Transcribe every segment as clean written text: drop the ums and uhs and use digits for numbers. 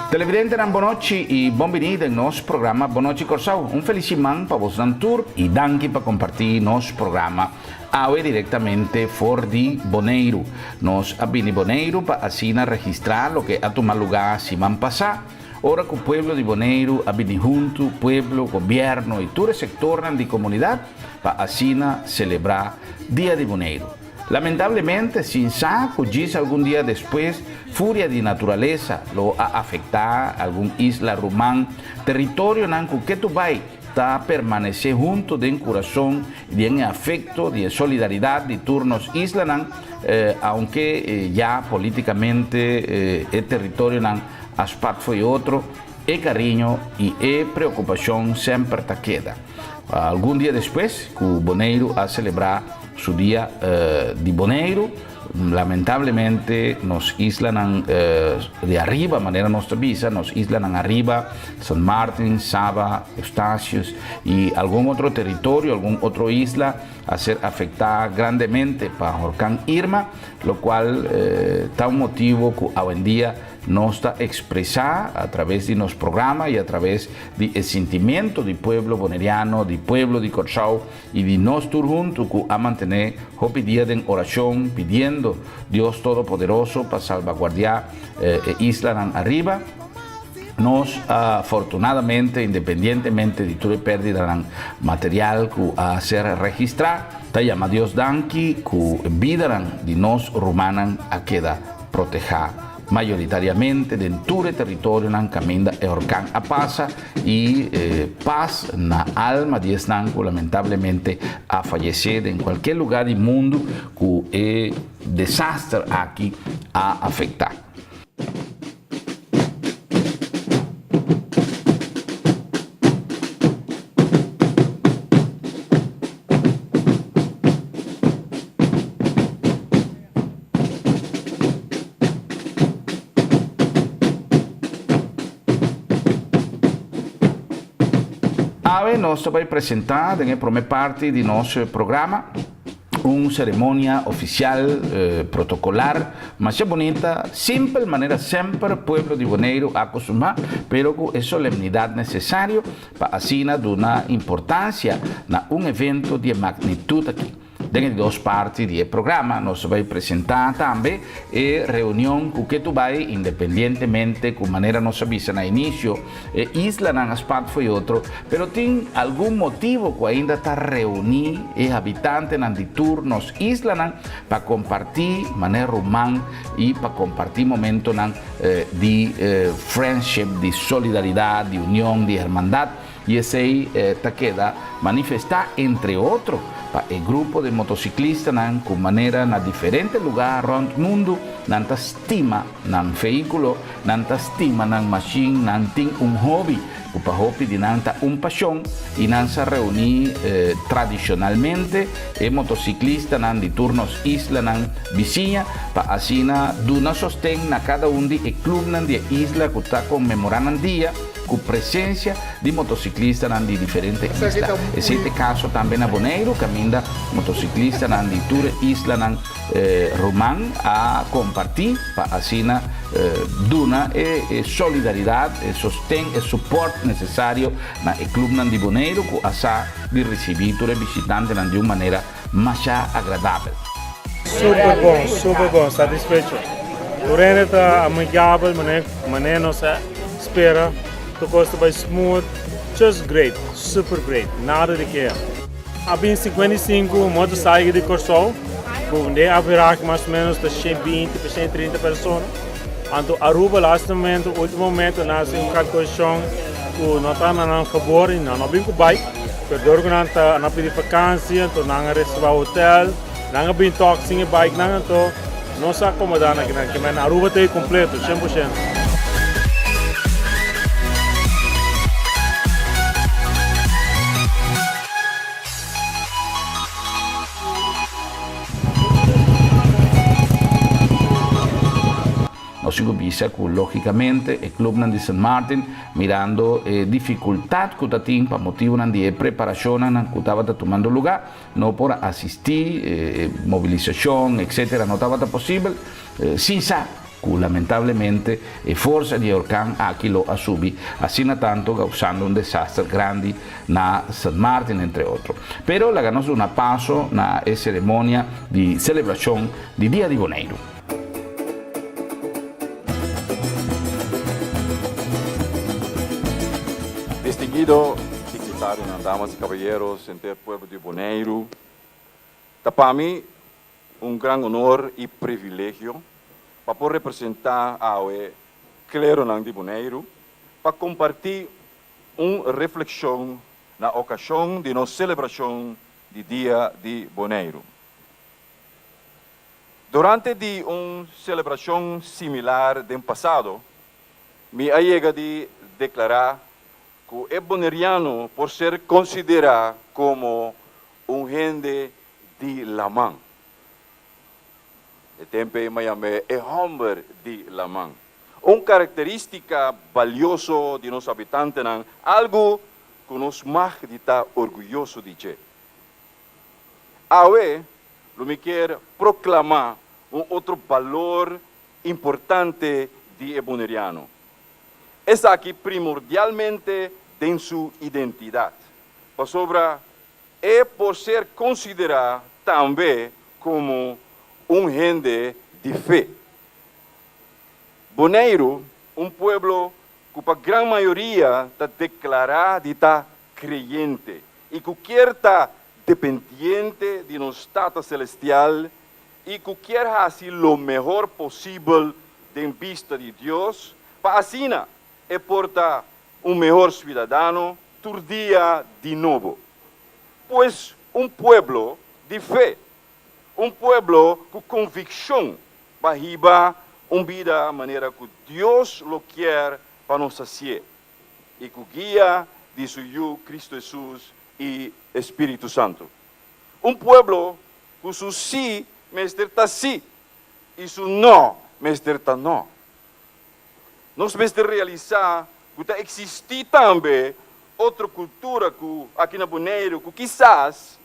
Televidentenan bonochi y bon bini den nos programa Bonochi Corsou. Un feliz siman pa bosnan tur y danki pa comparti nos programa awe directamente for di Boneiru. Nos a bini Boneiru pa asina registra loke a tuma luga siman pasa ora cu pueblo di Boneiru a bini huntu, pueblo, gobierno y tur e sectornan di comunidad pa asina celebra Dia di Boneiru. Lamentablemente, sin sa ku djis algun dia despues furia di naturalesa lo a afektá algun isla ruman, teritorionan ku ketu bai ta permanesé huntu den kurason i den e afekto di e solidaridat di tur nos islanan, aunke ya polítikamente e teritorionan a spat fo'i otro, e kariño i e preokupashon semper ta keda. Algun dia despues ku Boneiru a selebrá su dia di Boneiru, lamentablemente nos islanan di ariba, manera nos ta bisa, nos islanan ariba, San Martin, Saba, Eustatius i algun otro teritorio, algun otro isla a ser afektá grandemente pa horkan Irma, lokual ta un motibu ku awendia Nos ta expresa a traves di nos programa y a traves di e sentimiento di pueblo Boneriano, di pueblo di Corsou y di nos tur hunto cu a mantene hopi dia den oracion pidiendo Dios Todopoderoso pa salvaguardia e islanan ariba. Nos afortunadamente, independientemente di tur e perdidanan material cu a ser registra, ta yama Dios danki cu e bidanan di nos rumannan a keda proteha mayoritariamente den tur e territorionan caminda e horcan a pasa y pas na alma di esnan cu lamentablemente a fayece den cualkier lugar di mundo cu e desaster aki a afecta. Awe nos ta bai presentá den e promé parti di nos programa un seremonia ofisial protokolar masha bunita, simpel manera semper pueblo di Boneiru a kustumá, pero ku e solemnidat nesesario pa asina duna importansia na un evento di e magnitut aki. Den e di dos parti di e programa nos ta bai presentá tambe e reunion ku ke tu bai independientemente ku manera nos a bisa na inisio e islanan a spat fo'i otro pero tin algun motibo ku ainda ta reuní e habitantenan di tur nos islanan pa kompartí manera ruman i pa kompartí momentonan di friendship, di solidaridat, di union, di hermandat. I esei ta keda manifestá entre otro pa e grupo di motociclistanan ku manera na diferente lugá rònt mundu nan ta stima nan vehíkulo, nan ta stima nan mashin, nan tin un hobby ku pa hopi di nan ta un pashon i nan sa reuní tradishonalmente e motociclistanan di tur nos islanan bisiña pa asina duna sosten na kada un di e klubnan di e isla ku ta konmemorá nan dia. Ku presensia di motociclistanan di diferente isla. Esei ta e kaso tambe na Boneiru, kaminda motociclistanan di tur e islanan ruman a kompartí pa asina duna e solidaridat, e sosten, e supòrt nesesario na e klubnan di Boneiru ku a sa di risibí tur e bishitantenan di un manera masha agradabel. Super bon, super bon, satisfecho. Tur hende ta amigabel, manera nos a spera, tur cos ta bay smooth, just great, super great, nada di keha. A bin 55 motorcycle di Corsou, cu den averahe mas o menos ta 120 pa 130 persona. Anto Aruba laatste momento, ultimo momento nan haci un calculacion cu no ta na nan fabor y nan no bin cu bike. Pero dor cu nan ta nan pidi vakantie, anto nan a reserva hotel, nan a bin tok sin e bike nan, anto nos a acomoda nan kinan. Kimen Aruba ta completo, 100%. Nos tin ku bisa ku lógikamente e klupnan di Sint Maarten mirando e difikultat ku ta tin pa motibunan di e preparashonnan ku tabata tumando lugá no por a asistí, e mobilisashon etcetera no tabata posibel sin sa. ku lamentablemente e forsa di e orkan aki lo a subi asina tanto causando un desaster grandi na Sint Maarten entre otro. Pero laga nos duna paso na e ceremonia di celebracion di Dia di Boneiru. Distinguido dignitarionan, damas y caballeros, henter pueblo di Boneiru, ta pa mi un gran honor y privilegio pa por representa awe cleronan di Boneiru pa comparti un reflexion na ocasion di nos celebracion di Dia di Boneiru. Durante di un celebracion similar den pasado, mi a yega di declara cu e Boneriano por ser considera como un hende di laman. E tempu ei mi a yam'é e hòmber di laman. Un karakterístika balioso di nos habitantenan, algu ku nos mag di ta orguyoso di dje. Awe lo mi kier proklamá un otro balor importante di e boneriano. Esaki primordialmente den su identidat, pasobra E por ser konsiderá tambe komo un hende di fe. Boneiru, un pueblo ku pa gran mayoria ta deklará di ta kreyente i ku kier ta dependiente di nos Tata Selestial i ku kier hasi lo mehor posibel den bista di Dios pa asina e por ta un mehor suidadano tur dia di nobo. Pues un pueblo di fe, un pueblo ku konvikshon pa hiba un bida manera ku Dios lo kier pa nos hasié i ku guia di su Yu Kristu Hesus i e Spiritu Santu. Un pueblo ku su sí mester ta sí i su nò mester ta nò. Nos mester realisá ku ta eksistí tambe otro kultura ku aki na Boneiru ku kisas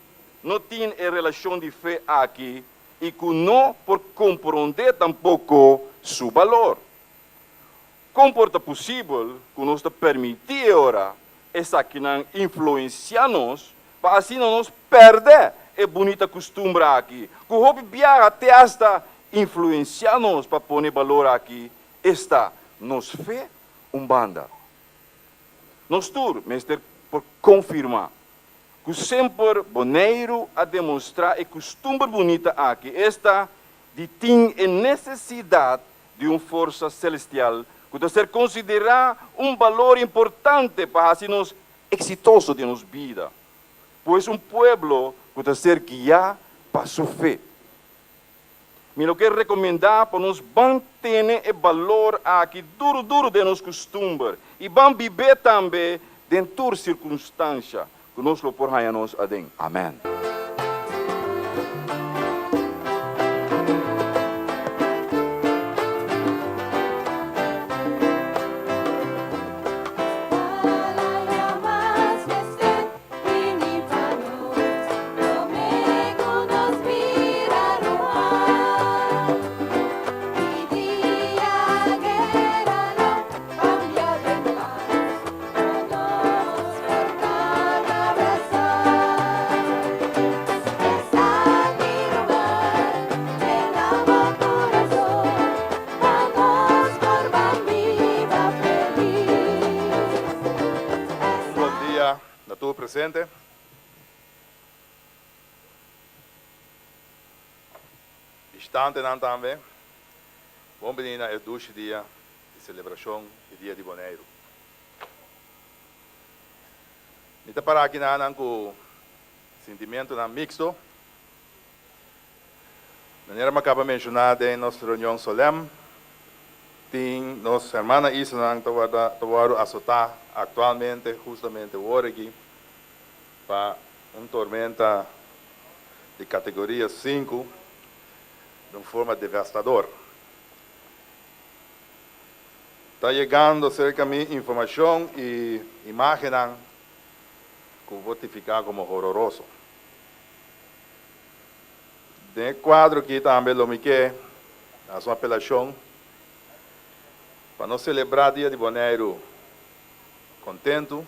no tin e relashon di fe aki i ku no por komprondé tampoko su balor. Kon por ta posibel ku nos ta permití e ora esakinan influensiá nos pa asina nos pèrdè e bunita kustumbra aki ku hopi biaha te asta influensiá nos pa pone balor aki esta nos fe un banda. Nos tur mester por konfirmá ku semper Boneiru a demostrá e kustumber bunita aki, esta di tin e nesesidat di un forsa selestial ku ta ser konsiderá un balor importante pa hasi nos eksitoso den nos bida. Pues un pueblo ku ta ser guiá pa su fe. Mi lo ke rekomendá pa nos ban tene e balor aki duru duru den nos kustumber i ban bib'é tambe den tur sirkunstansha ku nos lo por haña nos aden. Amèn. Un bon dia na tur presente. Bishitantenan tambe, bon bini na e dushi dia di selebrashon di Dia di Boneiru. Mi ta para aki na nan ku sintimentunan miksto. Manera mi a kaba menshoná den nos reunion solèm, tin nos hermana islanan ta warda ta wòrdu asotá aktualmente, hustamente wor aki, pa un tormenta di kategoria sinku di un forma devastador. Ta yegando serka mi informashon i imágennan ku por tifiká komo hororoso. Den e kuadro aki tambe lo mi ke hasi un apelashon. Pa nos selebrá Dia di Boneiru kontentu,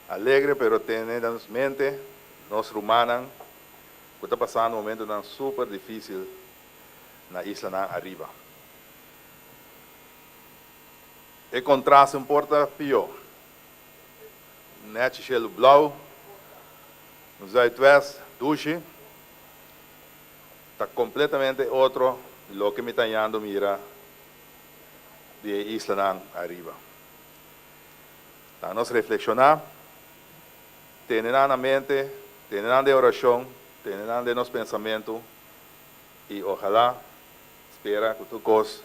alegre pero tene na nos mente nos rumannan ku ta pasando momentunan super difísil na islanan ariba. E kontraste un por ta pió. Nèchi shelu blou, un zuidwest dushi, ta kompletamente otro di loke mi ta hañando mira di e islanan ariba. Laga nos reflekshoná, tene nan na mente, tene nan den orashon, tene nan den nos pensamentu i ojalá spera ku tur kos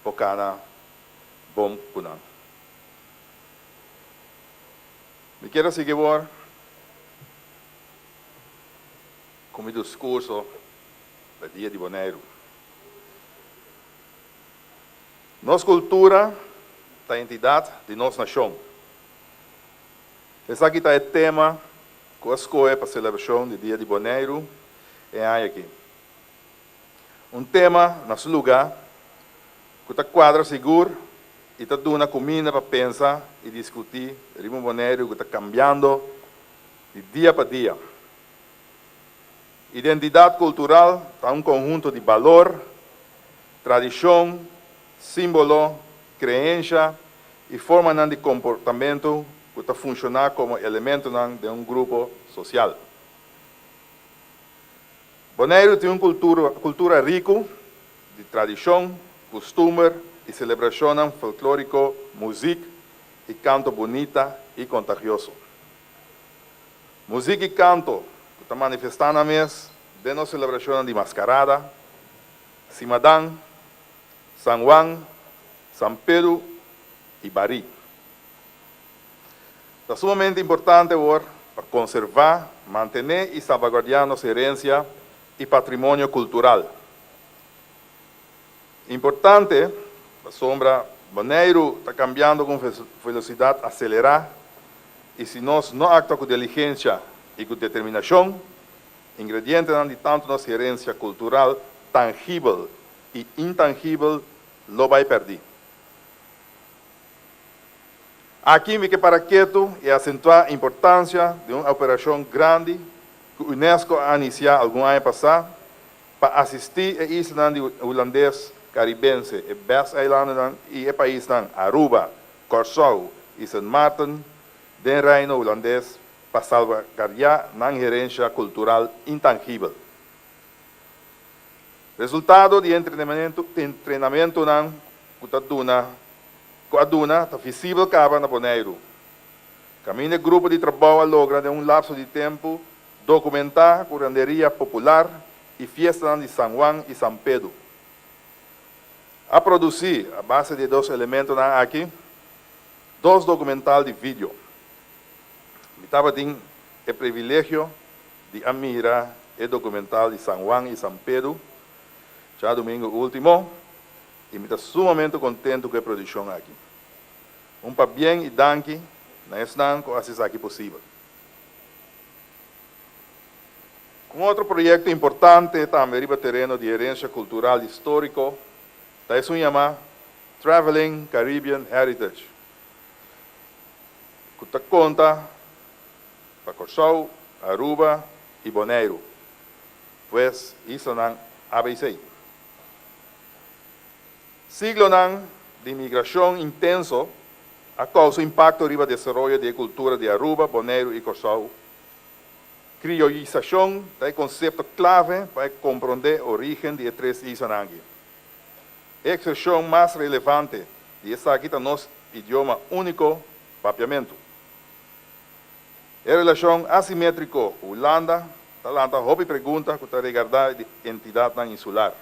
por kana bon ku nan. Mi kier a sigui awor ku mi diskurso pa Dia di Boneiru. Nos kultura ta entidat di nos nashon. Esaki ta e tema ku a skohe pa selebrashon di Dia di Boneiru e aña aki. Un tema na su lugá ku ta kuadra sigur i ta duna kuminda pa pensa i diskutí riba un Boneiru ku ta kambiando di dia pa dia. Identidat kultural ta un konhunto di balor, tradishon, símbolo, kreensha i formanan di komportamentu ku ta funshoná komo elementonan den un grupo sosial. Boneiru tin un kultura riku di tradishon, kustumber i selebrashonnan folklóriko, muzik i kanto bunita i kontagioso. Muzik i kanto ku ta manifestá nan mes den nos selebrashonnan di Maskarada, Simadan, San Juan, San Pedro i Barí. Ta sumamente importante awor pa konservá, mantené i salbaguardiá nos herensia i patrimonio kultural. Importante pasobra Boneiru ta kambiando ku un velosidat aselerá i si nos no aktua ku diligensia i ku determinashon, ingredientenan di tantu nos herensia kultural tangibel i intangibel lo bai pèrdí. Aki mi ke para ketu i asentuá importansia di un operashon grandi ku unesco a anisiá algun aña pasá pa asistí e islanan di Hulandes Karibense, e BES-eilandennan i e paisnan Aruba, Kòrsou i Sint Maarten den Reino Hulandes pa salvaguardiá nan herensha kultural intangibel. Resultado di e entrenamentunan ku ta duna ku a duna ta visibel kaba na Boneiru. Kaminda e grupo di trabou a logra den un lapso di tempu Dokumentá kuranderia popular i fiestanan di San Juan i San Pedro. A produsí, a base di e dos elementonan aki, dos dokumental di video. Mi tabatin e privilegio di a mira e dokumental di San Juan i San Pedro djadumingu último i mi ta sumamente kontentu ku e produkshon aki. Un pabien i danki na esnan ku a hasi esaki posibel. Un otro proyekto importante tambe riba tereno di herensia kultural históriko ta esun yamá Traveling Caribbean Heritage, ku ta konta pa Kòrsou, Aruba i Boneiru, pues islanan ABC. Siglonan di migrashon intenso a kousa impakto riba desaroyo di e kultura di Aruba, Boneiru i Kòrsou. Krioyisashon ta e konsepto klave pa e komprondé orígen di e tres islanan aki. E ekspreshon mas relevante di esaki ta nos idioma úniko, Papiamentu. E relashon asimétriko ku Hulanda ta lanta hopi pregunta ku ta regardá e entidatnan insular.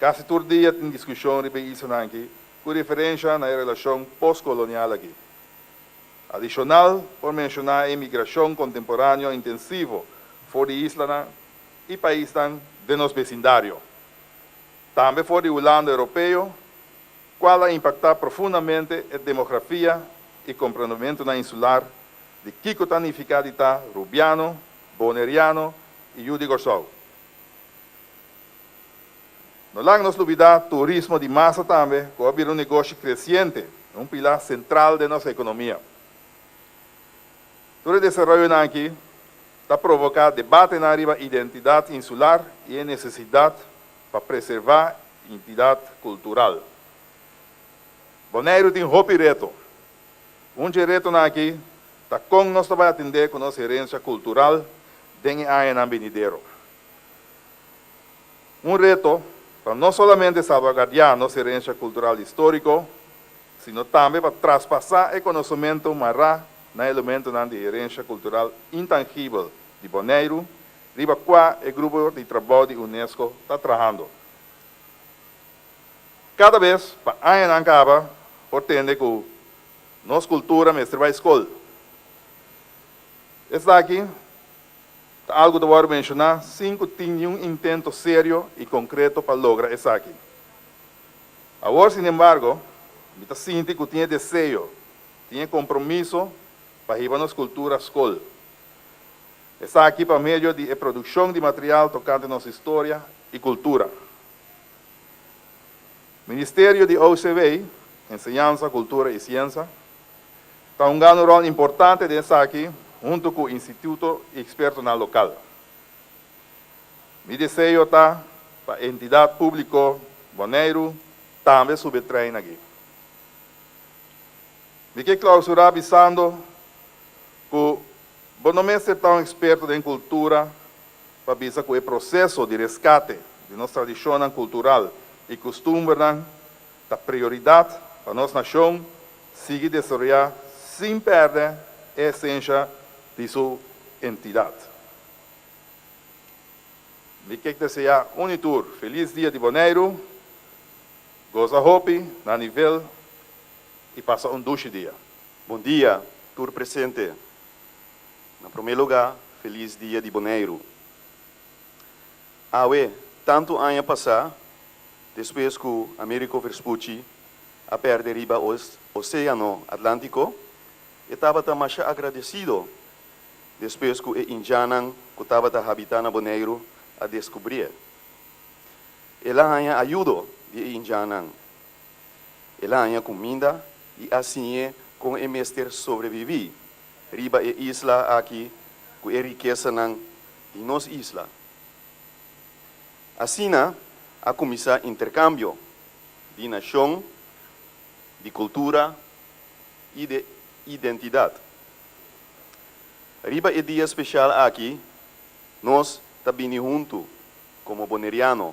Kasi tur dia tin diskushon riba e islanan aki ku referensha na e relashon postkolonial aki. Adishonal por menshoná e imigrashon kontemporáneo intensivo for di islanan i paisnan den nos besindario, tambe for di Hulanda Europeo, kual a impaktá profundamente e demografia i komprondementunan insular di kiko ta nifiká di ta rubiano, boneriano i yu di Kòrsou. No laga nos lubidá turismo di masa tambe ku a bira un negoshi kresiente i un pilá sentral den nos ekonomia. Tur e desaroyonan aki ta provoká debatenan riba identidat insular i e nesesidat pa preservá identidat kultural. Boneiru tin hopi reto. Un dje retonan aki ta kon nos ta bai atendé ku nos herensia kultural den e añanan binidero. Un reto pa no solamente salvaguardiá nos herensia kultural históriko, sino tambe pa traspasá e konosementu mará na elementonan di herensia kultural intangibel di Boneiru, riba kua e grupo di trabou di unesco ta trahando. Kada bes pa añanan kaba por tende ku nos kultura mester bai skol. Esaki ta algu ta wòrdu menshoná sin ku tin niun intento serio i konkreto pa logra esaki. Awor, sinembargo, mi ta sinti ku tin e deseo, tin e kompromiso pa hiba nos kultura skol. Esaki pa medio di e produkshon di material tokante nos historia i kultura. Ministerio di OCW, Enseñansa, Kultura i Siensa, ta hungando un ròl importante den esaki huntu ku instituto i ekspertonan lokal. Mi deseo ta pa Entidat Públiko Boneiru tambe subi e trein aki. Mi ke klausurá bisando ku bo no mester ta un eksperto den kultura pa bisa ku e proseso di reskate di nos tradishonnan kultural i kustumbernan ta prioridat pa nos nashon sigui desaroyá sin pèrdè e esensha di su entidat. Mi kek deseá un i tur felis dia di Boneiru, goza hopi na nivel i pasa un dushi dia. Bon dia tur presente. Na promé lugá felis dia di Boneiru. Awe, tantu aña pasá, despues ku Americo Vespucci a pèrdè riba Oséano Atlántiko, e tabata masha agradesido despues ku e indjannan ku tabata habitá na Boneiru a deskubrié. El a haña ayudo di e indjannan. El a haña kuminda i a siñ'é kon e mester sobreviví riba e isla aki ku e rikesanan di nos isla. Asina a kuminsá interkambio di nashon, di kultura i di identidat. Riba e dia speshal aki nos ta bini huntu komo boneriano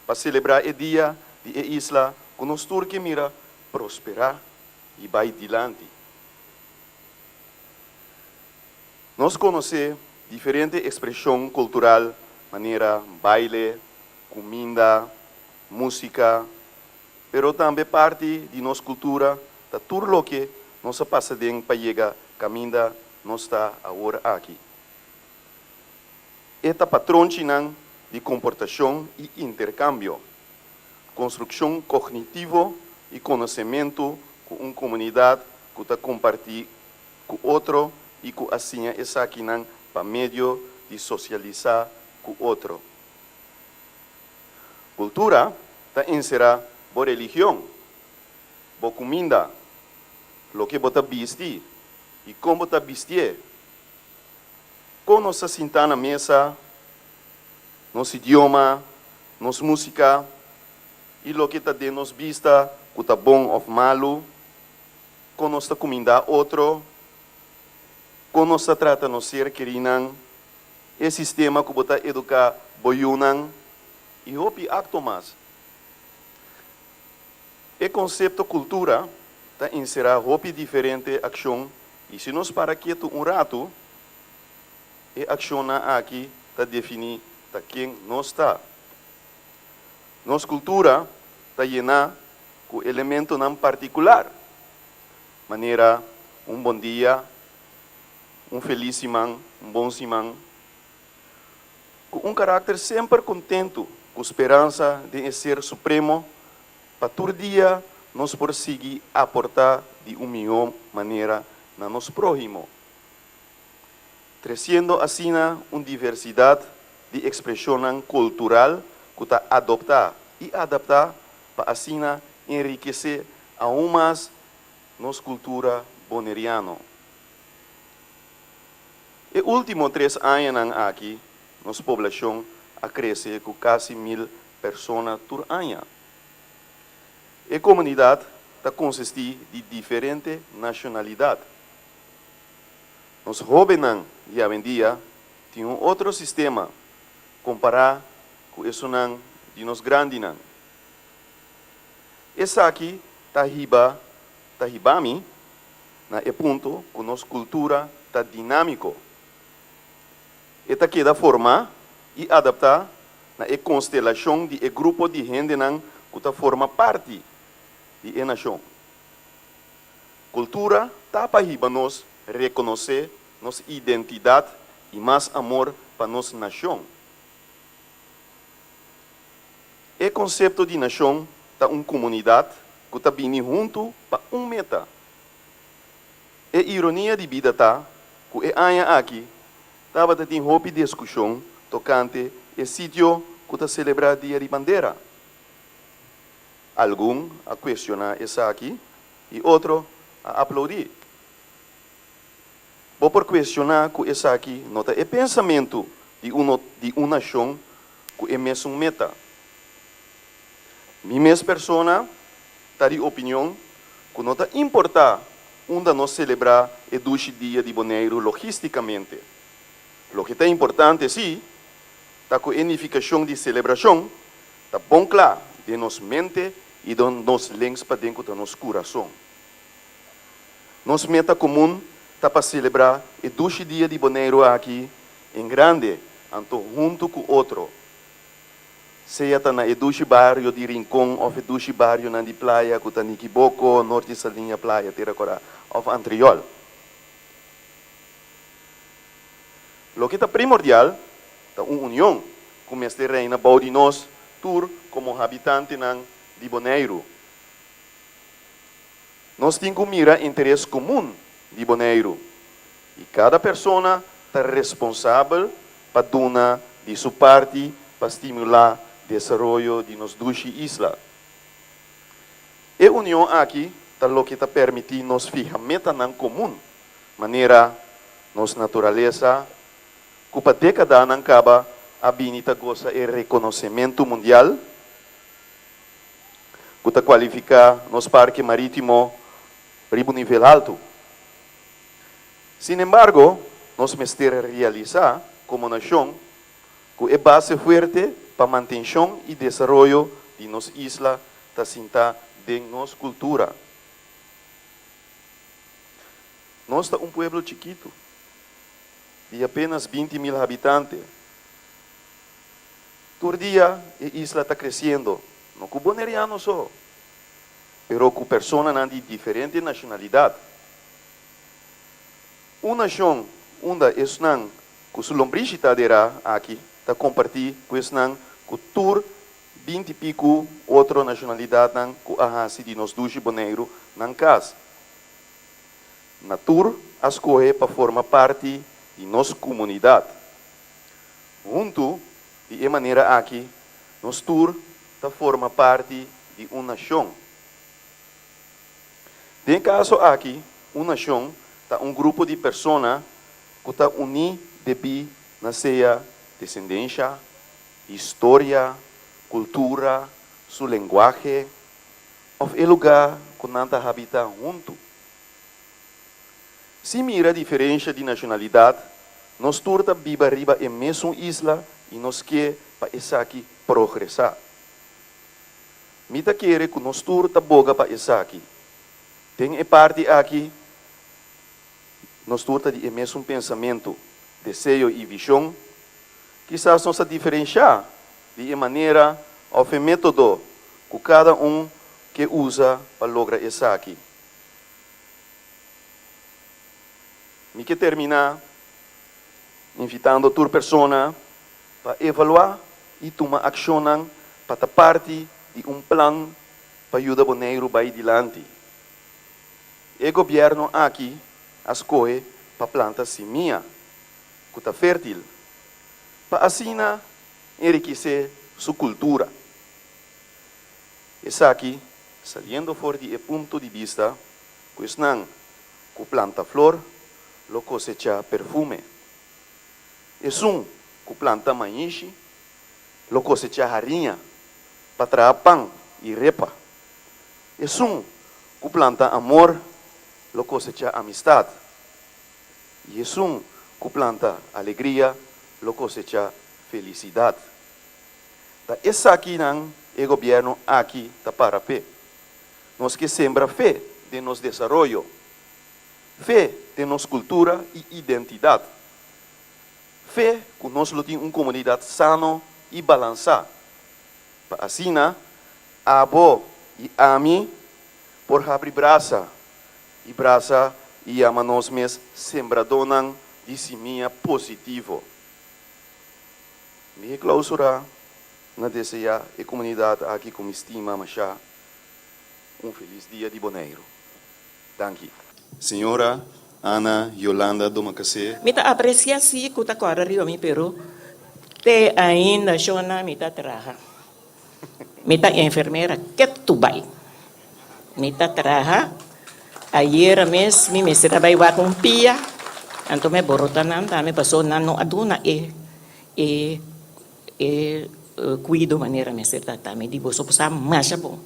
pa selebrá e dia di e isla ku nos tur ke mira prosperá i bai dilanti. Nos konosé diferente ekspreshon kultural manera baile, kuminda, músika, pero tambe parti di nos kultura ta tur loke nos a pasa den pa yega kaminda nos ta awor aki. E ta patronchinan di komportashon i interkambio, konstrukshon kognitivo i konosementu ku un komunidat ku ta kompartí ku otro i ku a siña esakinan pa medio di sosialisá ku otro. Kultura ta enserá bo religion, bo kuminda, loke bo ta bisti i kon bo ta bistié, kon nos ta sintá na mesa, nos idioma, nos músika i loke ta den nos bista ku ta bon òf malu, kon nos ta kumindá otro, kon nos ta trata nos ser kerínan, e sistema ku bo ta eduká bo yunan i hopi akto mas. E konsepto kultura ta enserá hopi diferente akshon i si nos para ketu un ratu, e akshonnan aki ta definí ta ken nos ta. Nos kultura ta yená ku elementonan partikular, manera un bon dia, un felis siman, un bon siman, ku un karakter semper kontentu ku speransa den e Ser Supremo pa tur dia nos por sigui aportá di un mihó manera na nos próhimo, tresiendo asina un diversidat di ekspreshonnan kultural ku ta adoptá. i adaptá pa asina enrikesé aun mas nos kultura boneriano. E último tres añanan aki nos poblashon a krese ku kasi mil persona tur aña. E komunidat ta konsistí di diferente nashonalidat. Nos hóbennan di awendia tin un otro sistema kompará ku esunnan di nos grandinan. Esaki ta hiba ta hiba mi na e punto ku nos kultura ta dinámiko. E ta keda formá i adaptá na e konstelashon di e grupo di hendenan ku ta forma parti di e nashon. Kultura ta pa hiba nos rekonosé nos identidat i mas amor pa nos nashon. E konsepto di nashon ta un komunidat ku ta bini huntu pa un meta. E ironia di bida ta ku e aña aki tabata tin hopi diskushon tokante e sitio ku ta selebrá Dia di Bandera. Algun a kuestioná esaki i otro a aploudí. Bo por kuestioná ku esaki no ta e pensamentu di un di un nashon ku e mesun meta. Mi mes persona ta di opinion ku no ta importá unda nos selebrá e dushi dia di Boneiru logístikamente. Loke ta importante sí ta ku e nifikashon di selebrashon ta bon kla den nos mente i den nos lens paden ku ta nos kurason. Nos meta komun ta pa selebrá e dushi dia di Boneiru aki en grande anto huntu ku otro. Sea ta na e dushi bario di Rincon òf e dushi barionan di playa ku ta Nikiboko, Norte Saliña, Playa, Tera Kòrá òf Antriol. Loke ta primordial ta un union ku mester reina bou di nos tur komo habitantenan di Boneiru. Nos tin ku mira interes komun di Boneiru i kada persona ta responsabel pa duna di su parti pa stimulá desaroyo di nos dushi isla. E union aki ta loke ta permití nos fiha metanan komun, manera nos naturalesa, ku pa dékadanan kaba a bini ta gosa e rekonosementu mundial, ku ta kualifiká nos parke marítimo riba un nivel haltu. Sinembargo, nos mester realisá komo nashon ku e base fuerte pa mantenshon i desaroyo di nos isla ta sintá den nos kultura. Nos ta un pueblo chikitu di apenas 20.000 habitante. Tur dia e isla ta kresiendo, no ku boneriano so, pero ku personanan di diferente nashonalidat. Un nashon unda esnan ku su lombrishi ta aderá aki ta kompartí ku esnan ku tur 20 piku otro nashonalidatnan ku a hasi di nos dushi Boneiru nan kas. Na tur a skohe pa forma parti di nos komunidat. Huntu, di e manera aki, nos tur ta forma parti di un nashon. Den e kaso aki, un nashon ta un grupo di persona ku ta uní debí na sea desendensha, historia, kultura, su lenguahe òf e lugá ku nan ta habitá huntu. Si mira diferensha di nashonalidat, nos tur ta biba riba e mesun isla i nos ke pa esaki progresá. Mi ta kere ku nos tur ta boga pa esaki. Den e parti aki, nos tur ta di e mesun pensamentu, deseo i vishon. Kisas nos ta diferenshá di e manera òf e método ku kada un ke usa pa logra esaki. Mi ke terminá invitando tur persona pa evaluá i tuma akshonnan pa ta parti di un plan pa yuda Boneiru bai dilanti. E gobièrnu aki a skohe pa planta simia ku ta fértil pa asina enrikisé su kultura. Esaki saliendo for di e punto di bista ku esnan ku planta flor lo kosechá perfume. Esun ku planta maishi lo kosechá hariña pa traha pan i repa. Esun ku planta amor lo kosechá amistat. I esun ku planta alegria lo kosechá felisidat. Ta esakinan e gobièrnu aki ta para p'e. Nos ke sembra fe den nos desaroyo, fe den nos kultura i identidat, fe ku nos lo tin un komunidat sano i balansá, pa asina abo i ami por habri brasa i brasa i yama nos mes sembradónan di simia positivo. Mi e clausura na desea e comunidad aki cu mi stima masha un feliz dia di Boneiru. Danki. Señora Ana Yolanda Domacassé. Mi ta aprecia si cu ta corda riba mi pero te ainda shona mi ta traha. Mi ta enfermera ketu bai. Mi ta traha. Ayera mes mi mester a bai wak un pia, anto mi a borota nan tambe paso nan no a duna e e e kuido manera mester ta ta. Mi di boso por sa masha bon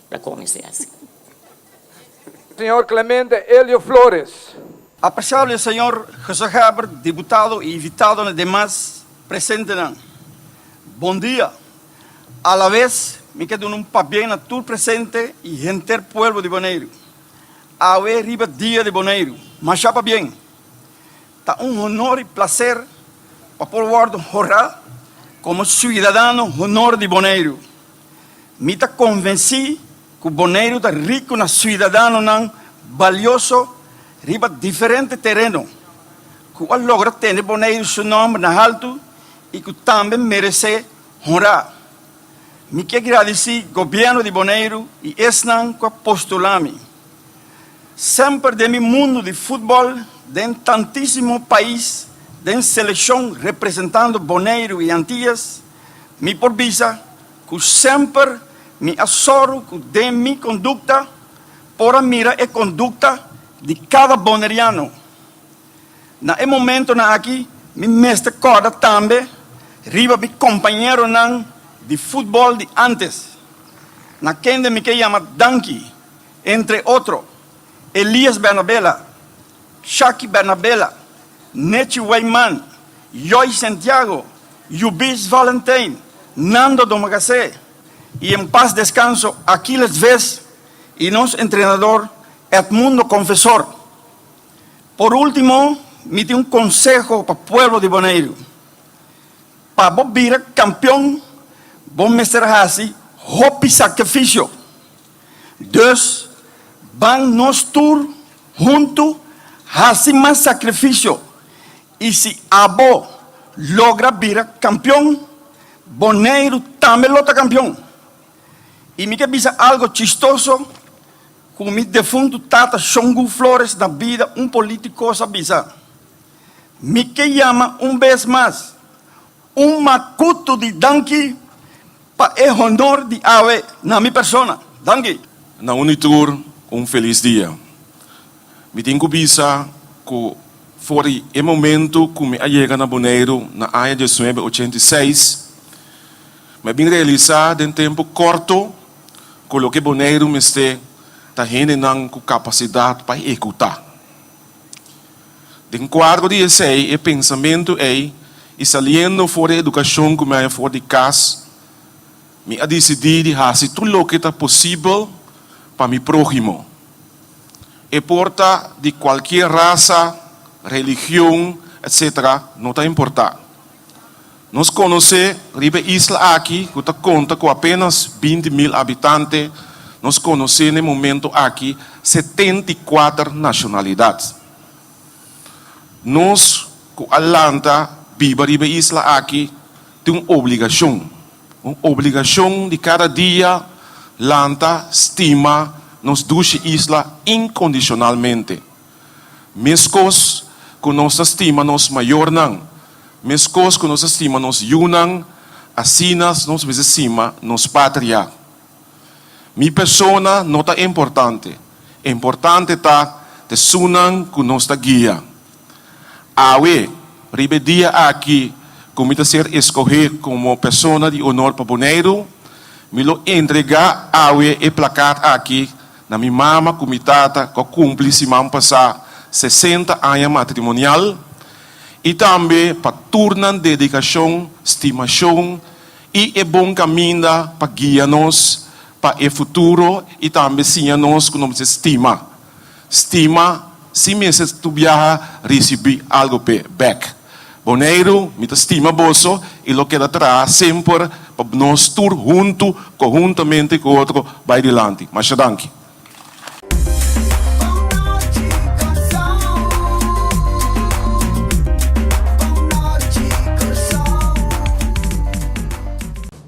ta kon mester hasi. Señor Clemente Elio Flores. Apreciable señor Gezaghebber, diputado y invitadonan demas presentenan. Bon dia. Alavez mi ke duna un pabien na tur presente y henter pueblo di Boneiru. Awe riba Dia di Boneiru. Masha pabien. Ta un honor y placer pa por wordo honra como ciudadano honor di Boneiru. Mi ta konvensí ku Boneiru ta riku na suidadanonan balioso riba diferente tereno ku a logra tene Boneiru su nòmber na haltu i ku tambe meresé honrá. Mi ke gradisí gobièrnu di Boneiru i esnan ku a postulá mi. Semper den mi mundu di futbòl den tantísimo pais den selekshon representando Boneiru i Antias, Mi por bisa ku semper mi a sòru ku den mi kondukta por a mira e kondukta di kada boneriano. Na e momentonan aki mi mester kòrda tambe riba mi kompañeronan di futbòl di ántes, na kende mi ke yama danki, entre otro, Elias Bernabela, Shaki Bernabela, Nechi Weyman, Joy Santiago, Yubis Valentijn, Nando Domacassé y en paz descanso Aquiles Ves y nos entrenador Edmundo Confesor. Por ultimo mi tin un conseho pa pueblo di Boneiru, pa bo bira campeon bo mester haci hopi sacrificio. Dus, ban nos tur huntu hasi mas sakrifisio i si abo logra bira kampion, Boneiru tambe lo ta kampion. I mi ke bisa algo chistoso ku mi defuntu tata Shongu Flores na bida un politiko sa bisa. Mi ke yama un bes mas Un makutu di danki pa e honor di awe na mi persona. Danki. Na un i tur un felis dia. Mi tin ku bisa ku for di e momentu ku mi a yega na Boneiru na aña diesnuebe ochenta i seis, mi a bin realisá den tempu kòrto ku loke Boneiru mester ta hendenan ku kapasidat pa ehekutá. Den kuadro di esei, e pensamentu ei i saliendo for di e edukashon ku mi haña for di kas, mi a disidí di hasi tur loke ta posibel pa mi próhimo. E por ta di kualkier rasa, religion, etc. No ta importá. Nos konosé riba e isla aki ku ta konta ku apenas 20.000 abitante, nos konosé na e momento aki 74 nashonalidat. Nos ku a lanta biba riba e isla aki tin un obligashon, un obligashon di kada dia lanta stima nos dushi isla inkondishonalmente. Meskos ku nos ta stima nos mayornan, meskos ku nos ta stima nos yunan, asina nos mester stima nos patria. Mi persona no ta importante. Importante ta esunnan ku nos ta guia. Awe, riba e dia aki ku mi ta ser eskohé komo persona di honor pa Boneiru, mi lo entregá awe e plakat aki na mi mama ku mi tata ku a kumpli siman pasá 60 aña matrimonial i tambe pa tur nan dedikashon, stimashon i e bon kaminda pa guia nos pa e futuro i tambe siña nos ku nos mester stima. Stima si mester tu biaha risibí algu p'e bèk. Boneiru, mi ta stima boso i lo keda traha semper pa nos tur huntu konhuntamente ku otro bai dilanti. Masha danki.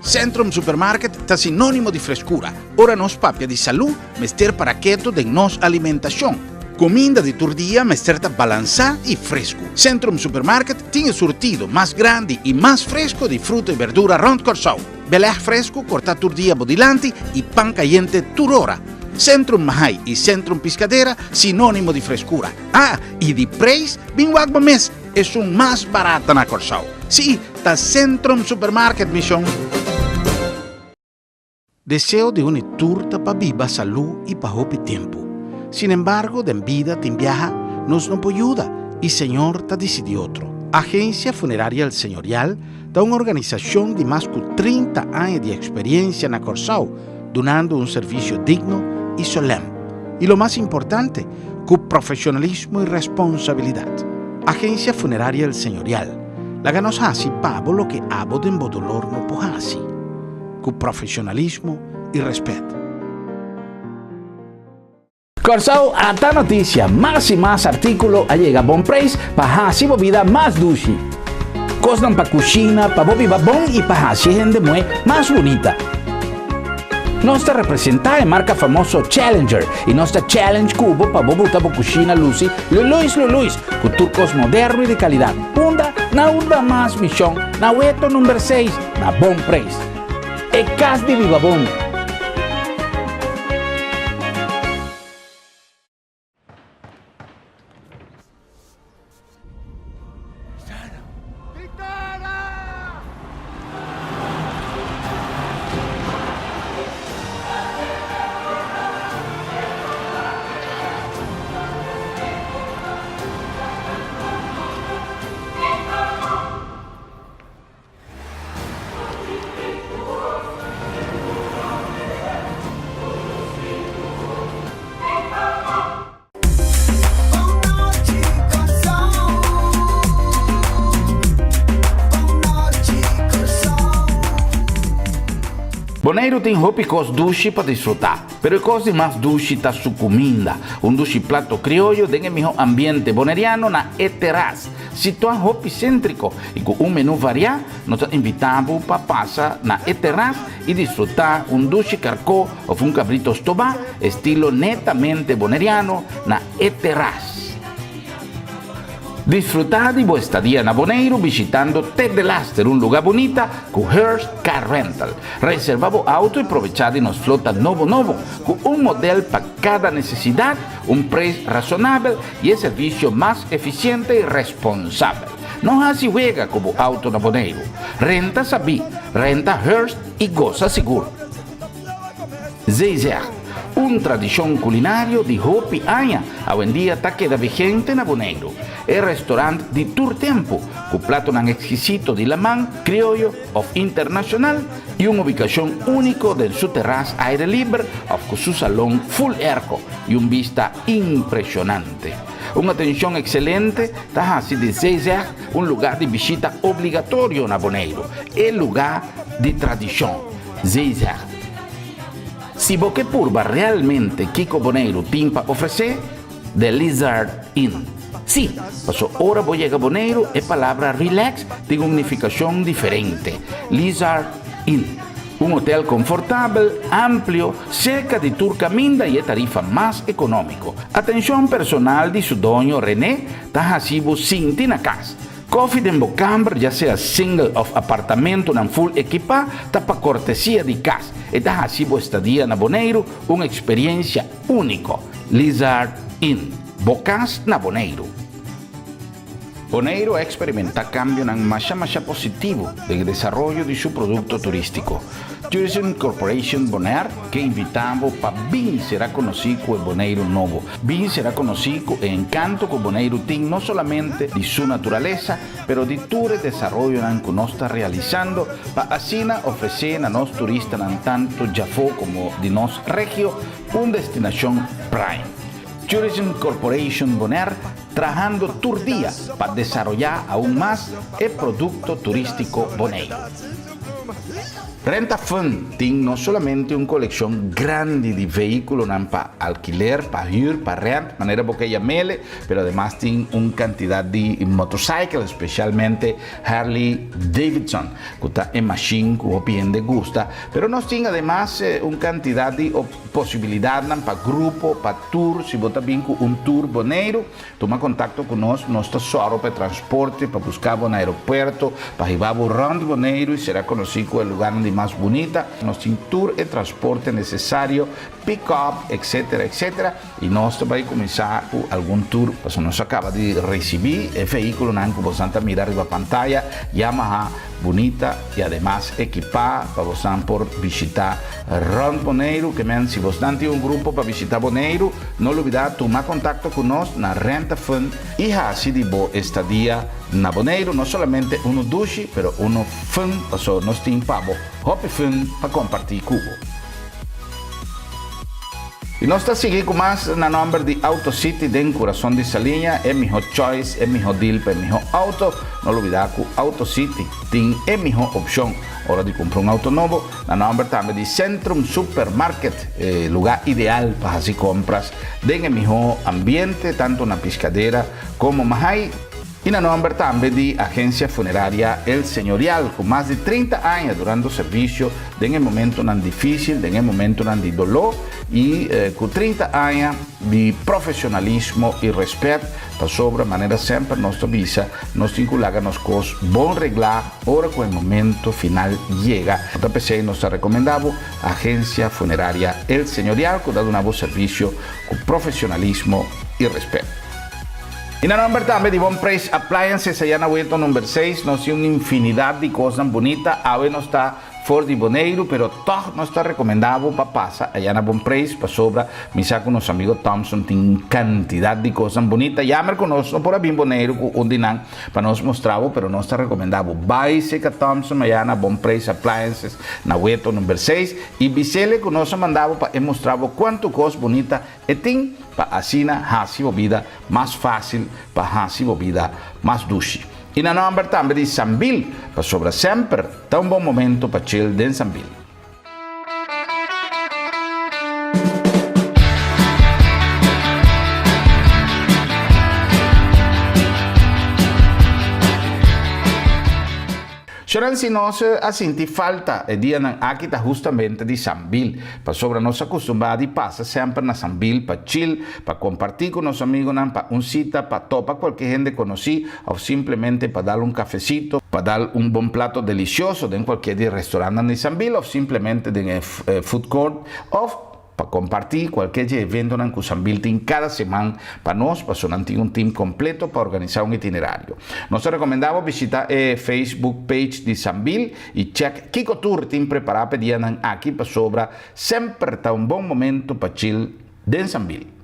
Centrum Supermarket ta sinónimo di freskura. Ora nos papia di salú, mester para ketu den nos alimentashon. Kuminda di tur dia mester ta balansá i fresku. Centrum Supermarket tin e surtido mas grandi i mas fresku di fruta i berdura rònt Kòrsou. Belèg fresku kortá tur dia bo dilanti i pan kayente tur ora. Centrum Mahai i Centrum Piscadera sinónimo di freskura. Ah, i di preis bin wak bo mes, esun mas barata na Kòrsou. Sí, ta Centrum Supermarket, mi shon! Deseo di un i tur ta pa biba salú i pa hopi tempu. Sinembargo, den bida tin biaha nos no por yuda i Señor ta disidí otro. Agencia Funeraria El Señorial ta un organisashon di mas ku 30 aña di eksperiencia na Kòrsou, dunando un servisio digno i solèm. I lo mas importante, ku profeshonalismo i responsabilidat. Agencia Funeraria El Señorial, laga nos hasi pa bo loke abo den bo dolor no por hasi. Ku profesionalismo i rèspèt. Kòrsou ata notisia, mas i mas artíkulo a yega bon preis pa hasi bo bida mas dushi. Kosnan pa kushina, pa bo biba bon i pa hasi e hende muhé mas bunita. Nos ta representá e marka famoso Challenger i nos ta challenge ku bo pa bo buta bo kushina lusi luluis luluis ku tur kos moderno i di kalidat. Unda? Na unda mas mishon? Na Weto number seis. Na bon preis. E kas di biba bon. Boneiru tin hopi kos dushi pa disfrutá, pero e kos di mas dushi ta su kuminda. Un dushi plato krioyo den e mihó ambiente boneriano na E Terras. Situá hopi séntriko i ku un menú variá, nos ta invitá bo pa pasa na e terras i disfrutá un dushi karkó òf un kabrito stobá estilo netamente boneriano na e terras. Disfrutá di bo estadia na Boneiru bishitando Ted de Laster, un lugá bunita ku Hearst Car Rental. Reservá bo auto i probechá di nos flota nobo nobo, ku un model pa kada nesesidat, un preis rasonabel i e servisio mas efisiente i responsabel. No hasi wega ku bo auto na Boneiru. Renta sabí, renta Hearst i gosa sigur. Zeezeg, un tradishon kulinario di hopi aña, awendia ta keda vigente na Boneiru. E restorant di tur tempu, ku platonan ekskisito di laman, krioyo òf internashonal i un ubikashon úniko den su terras aire liber òf ku su salon full airco i un bista impreshonante. Un atenshon ekselente ta hasi di Zeezeg un lugá di bishita obligatorio na Boneiru, e lugá di tradishon. Zeezeg. Si bo ke purba realmente kiko Boneiru tin pa ofresé, The Lizard Inn. Sí, paso ora bo yega Boneiru e palabra relax tin un nifikashon diferente. Lizard Inn. Un hotel konfortabel, amplio, serka di tur kaminda i e tarifa mas ekonómiko. Atenshon personal di su doño René ta hasi bo sinti na kas. Koffie den bo kamber, ya sea single òf apartamentonan full ekipá, ta pa kortesia di kas. E ta hasi bo estadia na Boneiru un eksperiensia úniko. Lizard Inn, bo kas na Boneiru. Boneiru a eksperimentá kambionan masha masha positivo den e desaroyo di su produkto turístiko. Tourism Corporation Bonaire ke invitá bo pa bin será konosí ku e Boneiru nobo. Bin será konosí ku e enkanto ku Boneiru tin no solamente di su naturalesa, pero di tur e desaroyonan ku nos ta realisando pa asina ofresé na nos turistanan tantu djafó komo di nos regio un destinashon prime. Tourism Corporation Bonaire trahando tur dia pa desaroyá aun mas e produkto turístiko Boneiru. Renta Fun tin no solamente un kolekshon grandi di vehíkulonan pa alkiler, pa hür, pa rent, manera bo ke yam'ele, pero ademas tin un kantidat di motorcycle, spesialmente Harley Davidson, ku ta e mashin ku hopi hende gusta. Pero nos tin ademas un kantidat di posibilidatnan pa grupo, pa tur. Si bo ta bin ku un tur Boneiru, Tuma kontakto ku nos, nos ta sòru pa e transporte, pa buska bo na aeropuerto, pa hiba bo rònt Boneiru i sera konosí ku e lugarnan di mas bunita. Nos tin tur e transporte nesesario, pick-up, etcetera, etcetera, i nos ta bai kuminsá ku algun tur, pasobra nos a kaba di risibí e vehíkulonan ku bosan ta mira riba pantaya, Yamaha bunita i ademas ekipá pa bosan por bishitá rònt Boneiru. Ke men si bosnan tin un grupo pa bishitá Boneiru, no lubidá tuma kontakto ku nos na Rentafund i hasi di bo estadia na Boneiru no solamente unu dushi pero unu fun, paso nos tin pa bo hopi fun pa kompartí ku bo. I nos ta sigui ku mas na nòmber di Auto City den kurason di Saliña, e mihó choice, e mihó deal pa e mihó auto. No lubidá ku Auto City tin e mihó opshon ora di kumpra un auto nobo. Na nòmber tambe di Centrum Supermarket, e lugá ideal pa hasi kompras den e mihó ambiente tantu na Piscadera komo Mahai. I na nòmber tambe di Agencia Funeraria El Señorial ku mas di 30 aña durando servisio den e momentonan difísil, den e momentonan di doló i ku 30 aña di profesionalismo i rèspèt, pasobra manera semper nos ta bisa, nos tin ku laga nos kos bon reglá ora ku e momento final yega. Ta p'esei nos ta rekomendá bo Agencia Funeraria El Señorial ku ta duna bo servisio ku profesionalismo i rèspèt. I na nomber tambe di Bon Prijs Appliances aya na Weto number seis nos tin un infinidad di cosnan bunita. Awe nos ta for di Boneiru pero toch nos ta recomenda bo pa pasa aya na Bon Prijs pasobra mi sa cu nos amigo Thompson tin un cantidad di cosnan bunita. Jammer cu nos no por a bin Boneiru cu un di nan pa nos mostra bo pero nos ta recomenda bo bay seca Thompson aya na Bon Prijs Appliances na Weto number seis y bisele cu nos a manda bo pa e mostra bo cuanto cos bunita E tin pa asina hasi bo bida mas fásil, pa hasi bo bida mas dushi. I na nòmber tambe di Sambil, pasobra semper ta un bon momento pa chill den Sambil. Shonan si nos a sinti falta e dianan aki ta hustamente di Sambil, pasobra nos a kustumbrá di pasa semper na Sambil pa chill, pa kompartí ku nos amigonan, pa un sita, pa topa kualke hende konosí òf simplemente pa dal un kafesito, pa dal un bon plato delisioso den kualke di e restorantnan di Sambil òf simplemente den e food court òf Pa kompartí kualke dje eventonan ku Sambil tin kada siman pa nos, paso nan tin un tim kompleto pa organisá un itinerario. Nos ta rekomendá bo bishitá e Facebook page di Sambil i chèk kiko tur tin prepará pa e dianan aki pasobra semper ta un bon momento pa chill den Sambil.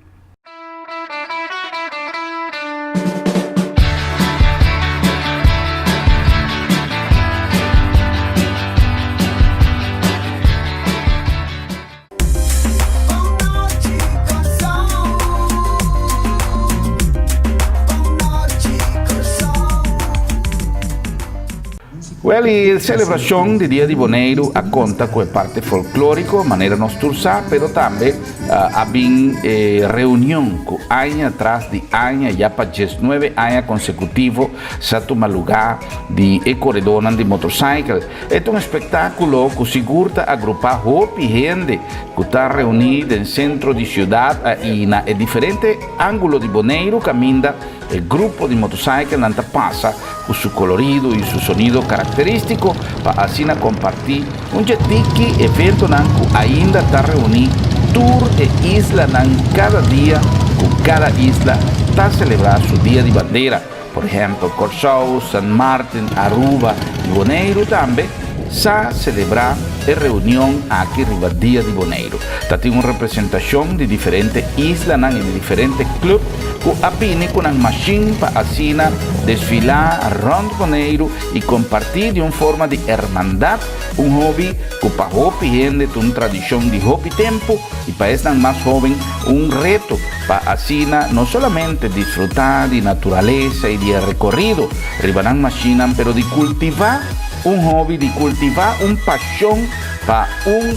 Wel, e celebracion di Dia di Boneiru a conta cu e parte folklorico, manera nos tur sa, pero tambe a bin e reunion cu aña tras di aña, ya pa diesnuebe aña consecutivo, sa tuma luga di e coredornan di motorcycle. E ta un espektákulo ku sigur ta agrupá hopi hende ku ta reuní den sentro di siudat i na e diferente ángulo di Boneiru kaminda. E grupo di motorcyclenan ta pasa ku su kolorido i su sonido karakterístiko pa asina kompartí un dje tiki eventonan ku ainda ta reuní tur e islanan kada dia ku kada isla ta selebrá su Dia di Bandera. Por ehèmpel Kòrsou, San Martin, Aruba i Boneiru tambe sa selebrá e reunion aki riba Dia di Boneiru. Ta tin un representashon di diferente islanan i di diferente klup ku a bini ku nan mashin pa asina desfilá rònt Boneiru i kompartí di un forma di hermandat, un hobi ku pa hopi hende ta un tradishon di hopi tempu i pa esnan mas hóben un reto pa asina no solamente disfrutá di naturalesa i di e rekorido riba nan mashinnan pero di kultivá un hobi, di kultivá un pashon pa un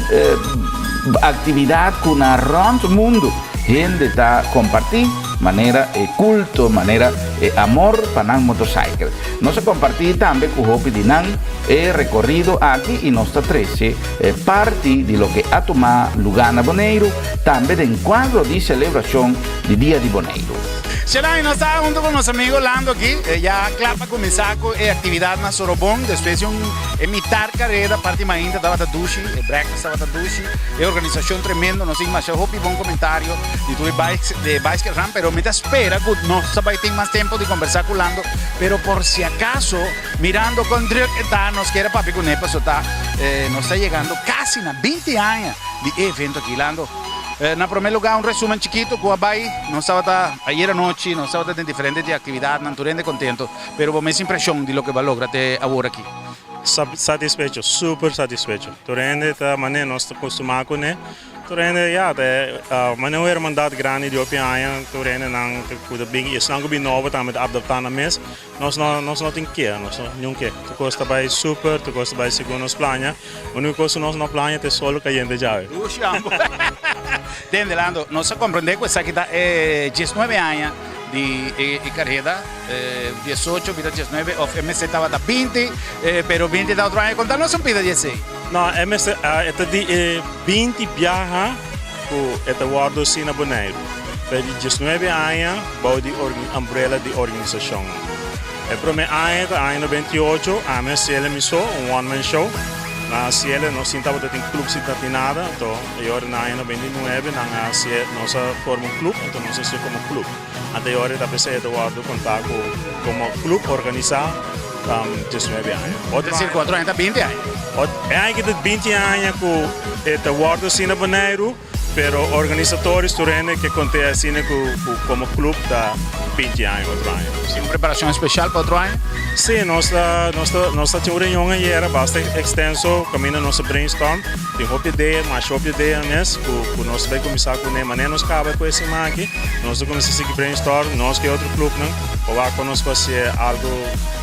aktividat ku na rònt mundu hende ta kompartí, manera e kulto, manera e amor pa nan motosaikel. Nos a kompartí tambe ku hopi di nan e rekorido aki i nos ta trese parti di loke a tuma lugá na Boneiru, tambe den kuadro di selebrashon di Dia di Boneiru. Shenay, nos ta hunto ku nos amigo Lando aki, ya kla pa kuminsá ku e aktividat na Sorobon. Despues di un e mitar kareda parti mainta tabata dushi, e breakfast tabata dushi, e organisashon tremendo, nos tin masha hopi bon komentario di tur e bikes, di e bicycle run, pero mi ta spera ku nos ta bai tin mas tempu di kombersá ku Lando, pero por si akaso mirando kon druk e ta nos kier a papia kuné pasobra ta nos ta yegando kasi na binti aña di e evento aki. Lando, Na promé lugá un resumen chikitu ku a bai, nos tabata ayer anochi, nos tabata den diferente di aktividatnan, tur hende kontento, pero bo mes impreshon di loke bo a logra te awor aki? Satisfecho, super satisfecho. Tur hende ta manera nos ta kustumá kuné. Tur hende ya ta manera un hermandat grandi di hopi aña, tur hendenan ku ta bin i esnan ku bin nobo tambe ta adaptá nan mes. Nos no nos no tin keha, nos no niun keha. Tur kos ta bai super, tur kos ta bai segun nos plania. Úniko kos ku nos no plania ta e sol kayente djawe. Dushi ambo. Tende Lando, nos a komprendé ku esaki ta e diesnuebe aña di e kareda, diesocho bira diesnuebe òf e mester tabata binti, pero binti ta otro aña. Konta nos un pida di esei. No, e mester e ta di e binti biaha ku e ta wòrdu hasi na Boneiru. Ta di diesnuebe aña. Bou di umbrella di organisashon. E prome aña ta aña 98, ami a hasiel mi so, un one man show. Nan a hasiel, no sin tabata tin club sin tatin nada, anto e ora na aña 99 nan a hasiel, nos a forma un club, anto nos a hasiel como club. Anto e ora ta p'esei e ta wordo conta cu como club organisa 19 aña. Otro aña, otro aña ta 20 aña. E aña aki ta 20 aña cu e ta wordo hasi na Boneiru. Pero organisatoris tur hende ke konte asina ku komo club ta 20 aña otro aña. Tin un preparacion especial pa otro aña? Si, nos ta nos ta nos ta haci un reunion ayera basta extenso caminda nos a brainstorm. Tin hopi idea, masha hopi idea mes ku ku nos ta bay cuminsa cune. Manera nos caba cu e siman aki nos ta cuminsa sigui brainstorm nos ku e otro clubnan pa wak con nos por haci algo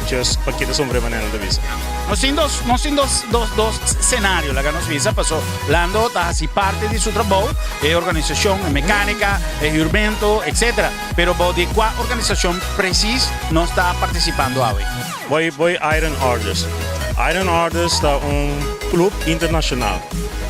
just pa kita sombre manera nan ta bisa. Nos tin dos nos tin dos dos dos scenario laga nos bisa paso Lando ta hasi parti di su trabou, e organisashon, e mekanika, e hürmentu, etc. Pero bou di kua organisashon presis nos ta partisipando awe? Boi boi Iron Orders. Iron Orders ta un club internashonal.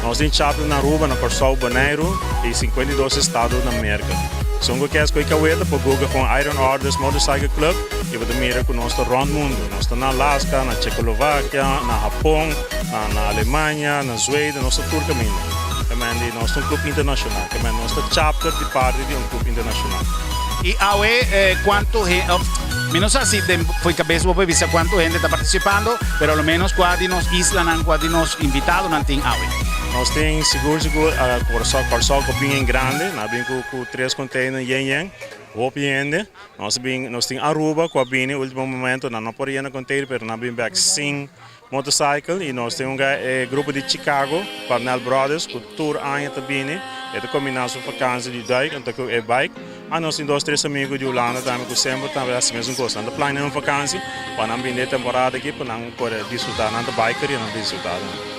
Nos tin chapter na Aruba, na Kòrsou, Boneiru i 52 estado na Merka. Esun ku kier skohe kaweta por google kon Iron Orders Motorcycle Club i bo ta mira ku nos ta rònt mundu. Nos ta na Alaska, na Chekolovakia, na Hapon. Na na Alemania, na Zweden, nos ta tur kaminda. Ke men di nos ta un club internacional. Ke men nos ta chapter di parti di un club internacional. I awe kuantu hende, of mi no sa si den fo'i kabes bo por bisa kuantu hende ta partisipando, pero a lo menos kua di nos islanan, kua di nos invitadonan tin awe? Nos tin sigur sigur Kòrsou, Kòrsou ku bin en grande, nan a bin ku ku tres container yen yen, hopi hende. Nos bin, nos tin Aruba ku a bini ultimo momento, nan no por yena container pero nan a bin bek sin Motorcycle y nos tin un e grupo di Chicago, Parnell Brothers, cu tur aña ta bini, e ta combina su vakantie di duik anto cu e bike. A nos tin dos tres amigo di Hulanda tambe cu semper tambe ta haci mesun cos, nan ta plania un vakantie pa nan bini e temporada aki pa nan por disfruta, nan ta biker y nan ta disfruta tambe.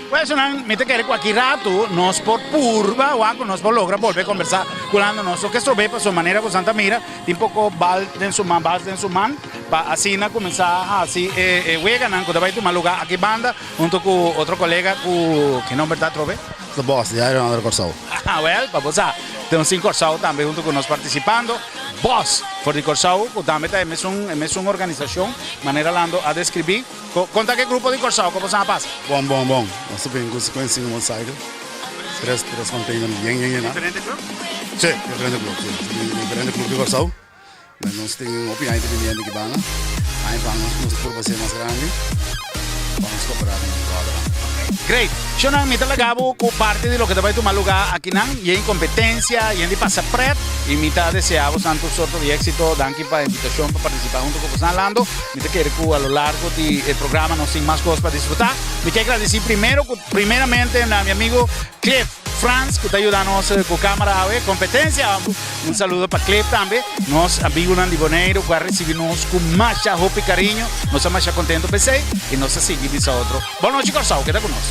Pues nan, mi ta kere cu aki rato nos por purba wak cu nos por logra bolbe combersa cu Lando. Nos lo ke strobe pasobra manera cu Santa mira tin poco bal den su man, bals den su man. Pa asina kuminsá hasi e weganan ku ta bai tuma lugá aki banda huntu ku otro kolega ku ki nomber ta atrobe? ta Bos di Iron Order Kòrsou. Ah wèl, pa bo sa, tin un sin Kòrsou tambe huntu ku nos partisipando. Bos for di Kòrsou ku tambe ta e mesun e mesun organisashon manera Lando a deskribí. Kon ta ku e grupo di Kòrsou? Kon bo sa a pasa? Bon, bon, bon. Nos ta bin ku 55 motorcycle. Tres tres container yen yen yená. Diferente club? Sí, diferente club, sí. Diferente club di Kòrsou. Nos tin hopi aña ta bini hende ki banda. Aña pa nos nos ta purba ser mas grandi pa nos koperá den Rotterdam. Great. Shonnan, mi ta laga bo ku parti di loke ta bai tuma lugá akinan. Yen kompetensia, yen di pasa pret. I mi ta deseá bosan tur sorto di éksito. Danki pa e invitashon pa partisipá huntu ku bosan, Lando. Mi ta kere ku a lo largo di e programa nos tin mas kos pa disfrutá. Mi ke gradisí primero ku primeramente na mi amigo Cliff Frans ku ta yuda nos ku kamera awe. Kompetensia! Un saludo pa Cliff tambe, nos amigunan di Boneiru ku a risibi nos ku masha hopi kariño. Nos ta masha kontento p'esei i nos ta sigui bisa otro bon nochi Kòrsou, keda ku nos.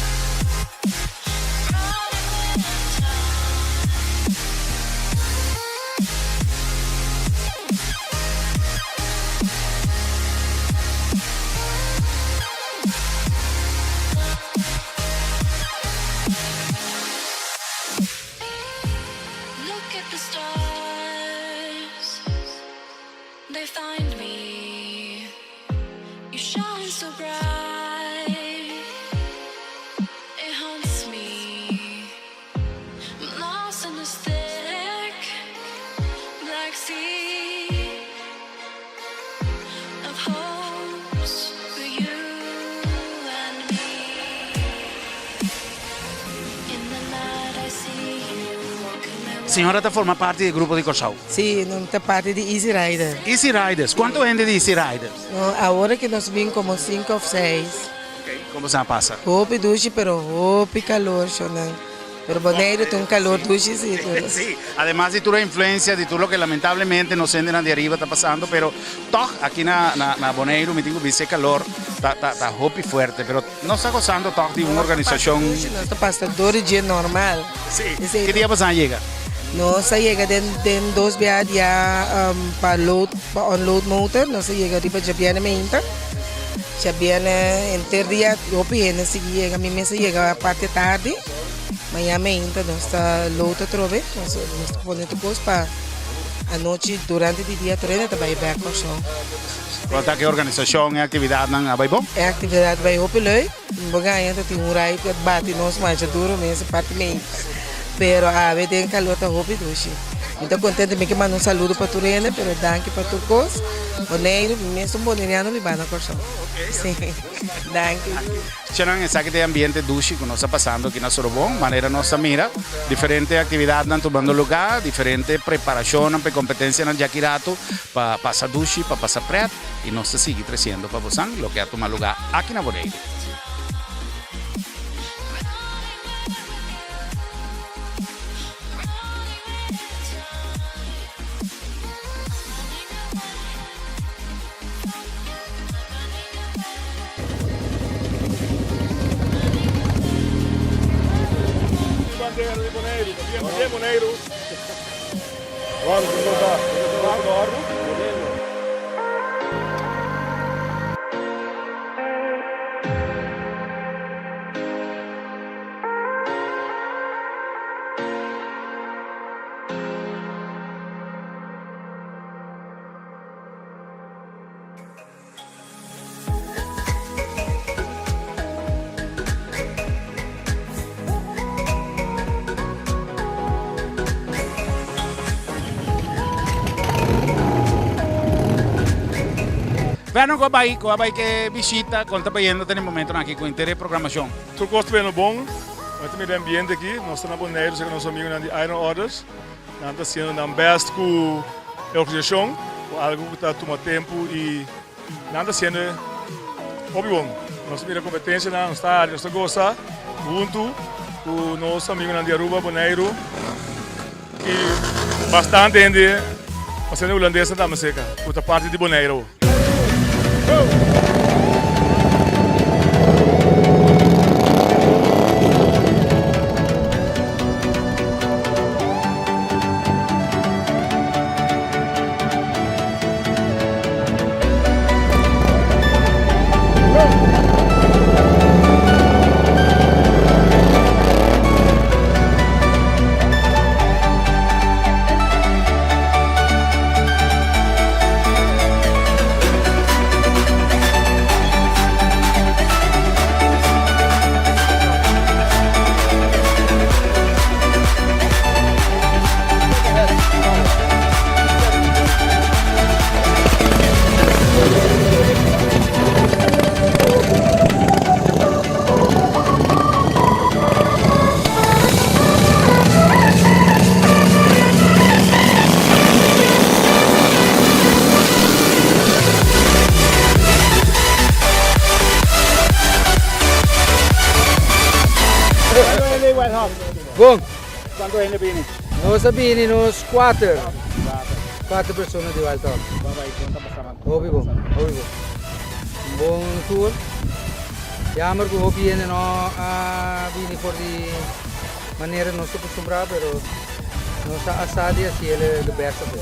Look at the stars, they find me. You shine so bright, it haunts me. I'm lost in this thick black sea of hopes for you and me. In the night I see you walking my way. Señora ta forma parti di e grupo di Kòrsou? Sí, nos ta parti di Easy Rider. Easy Riders, kuantu hende di Easy Riders? No, awor ke nos bin komo sinku òf seis. Kon boso a pasa? Hopi dushi pero hopi kalor shonnan. Pero Boneiru ta un kalor dushi si. Sí, ademas di tur e influencia di tur loke lamentablemente nos hendenan di ariba ta pasando, pero tog aki na na Boneiru mi tin ku bisa e kalor ta ta ta hopi fuerte, pero nos ta gosando tog di un organisashon. Nos ta pasa dor di dje normal. Sí, ki dia boso a yega? Nos a yega den den dos bia dia pa load pa unload motor, nos a yega riba djabièrnè meinta, djabièrnè henter dia hopi hende sigui yega, mi mes a yega parti tardi. Mañana mainta nos ta load atrobe, nos nos ta pone tur kos pa anochi durante di dia tur hende ta bai bek Kòrsou. Bo ta ku e organisashon, e aktividatnan a bai bon? E aktividat a bai hopi leuk. Bo gaña ta tin un rai ku a bati nos masha duro mes e parti mei. Pero awe den kalor ta hopi dushi. Mi ta kontento, mi ke manda un saludo pa tur hende, pero danki pa tur kos. Boneiru, mi mes ta un boneriano mi bai na Kòrsou. Sí, danki. Chenan, esaki ta e ambiente dushi ku nos ta pasando aki na Sorobon. Manera nos ta mira, diferente aktividatnan tumando lugá, diferente preparashonnan pa e kompetensianan djaki ratu pa pasa dushi, pa pasa prèt i nos ta sigui tresiendo pa bosan loke a tuma lugá aki na Boneiru. Bueno, ku a bai, ku a bai ke bishita, kon ta bayendo ta na e momentonan aki ku henter e programashon? Tur kos ta bayendo bon, nos ta mira e ambiente aki, nos ta na Boneiru serka nos amigunan di Iron Orders. Nan ta haciendo nan best cu e organisacion, cu algo cu ta tuma tempo y nan ta haciendo hopi bon. Nos ta mira competencianan, nos ta hari, nos ta goza hunto cu nos amigonan di Aruba, Boneiru y bastante hende, bastante Hulandesnan tambe cerca cu ta parti di Boneiru. Kuantu hende bini? Nos a bini nos kuater. Kuater persona di Wild Talk. Hopi bon, hopi bon. Un bon tour. Jammer ku hopi hende no a bini for di manera nos ta kustumbrá, pero nos a sa di hasi el the best of it.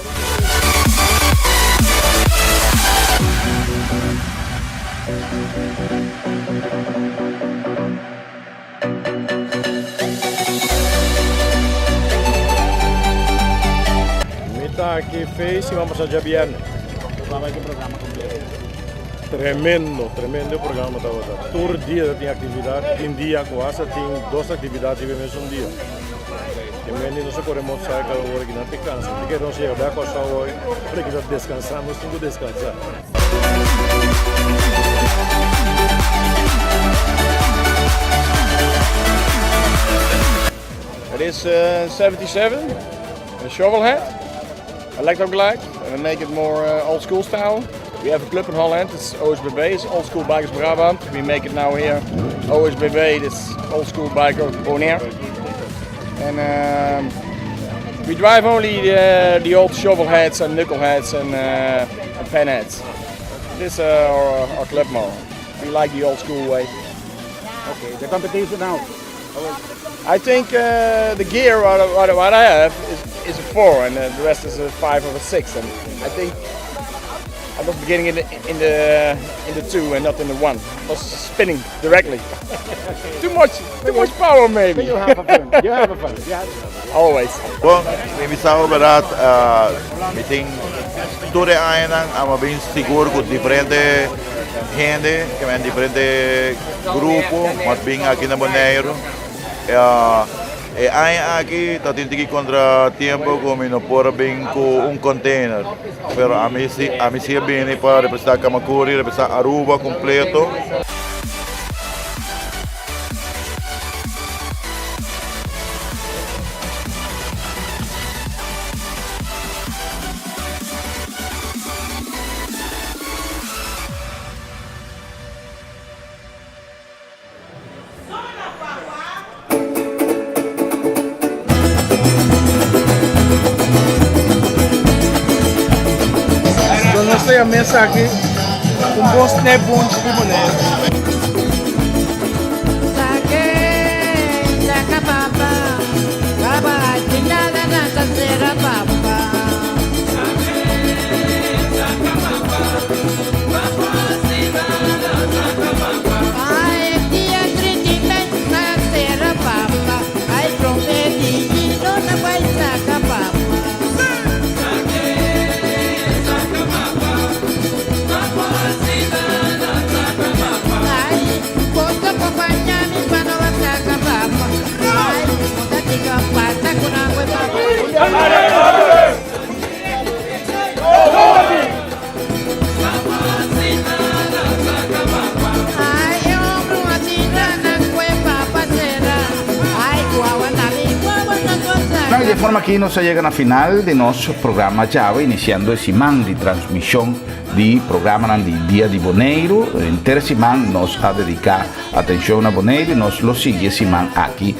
Mi ta aki fe siman pasá djabièrnè. Tremendo, tremendo e programa tabata. Tur dia ta tin aktividat, tin dia ku hasta tin dos aktividat riba e mesun dia. E mente nos a kore motorcycle awor aki nan te kansa. Te kere nos yega bek Kòrsou awe, ora ki ta deskansá nos tin ku deskansá. It is uh, 77, a shovelhead, electroglide, and we make it more uh, old school style. We have a club in Holland, it's OSBB, it's Old School Bikers Brabant. We make it now here, OSBB, it's Old School Biker Bonaire. And um, we drive only the, the old shovel heads and knuckle heads and, uh, and pen heads. This is uh, our, our club model. We like the old school way. Okay, the competition now. I think uh, the gear what, what, what I have is, is a 4 and uh, the rest is a 5 or a 6 and I think I was beginning in the in the in the 2 and not in the 1. I was spinning directly. too much too much power maybe. You have a fun. You have a fun. You have a fun. Always. Bon, mi bisa bo berdad, mi tin tur e añanan a bin sigur ku diferente hende, ke men diferente grupo mas bin aki na Boneiru. E aña aki ta tin tiki kontratiempo ku mi no por a bin ku un container, pero ami si ami si a bini pa representá Camacuri, representá Aruba kompleto. Nos ta yama esaki un bon snèkbonchi di Boneiru. Nou, y di e forma aki nos a yega na final di nos programa djawe, iniciando e siman di transmision di programanan di Dia di Boneiru. Henter siman nos a dedica atencion na Boneiru y nos lo sigui e siman aki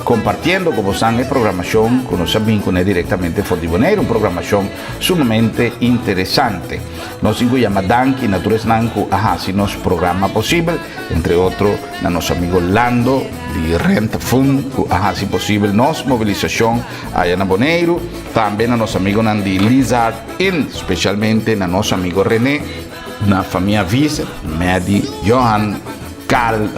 compartiendo cu bosan e programacion cu nos a bin cune directamente for di Boneiru, un programacion sumamente interesante. Nos tin cu yama danki na tur esnan cu a haci nos programa posibel, entre otro na nos amigo Lando di Rent Fund cu a haci posibel nos mobilisacion aya na Boneiru, tambe na nos amigonan di Lizard Inn, specialmente na nos amigo Rene, na famia Visser, Medi, Johan, Carl,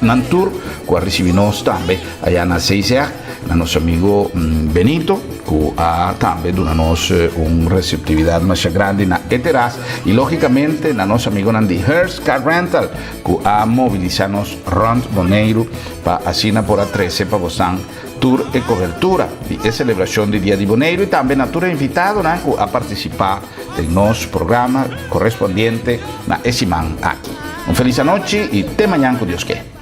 nan tur cu a ricibi nos tambe aya na Zeezeg, na nos amigo Benito cu a tambe duna nos un receptividad masha grandi na e teras y logicamente na nos amigonan di Hertz Car Rental cu a mobilisa nos rond Boneiru pa asina por a trece pa bosan tur e cobertura di e celebracion di Dia di Boneiru y tambe na tur e invitadonan cu a participa den nos programa correspondiente na e siman aki. Un feliz anochi y te mañan cu Dios ke.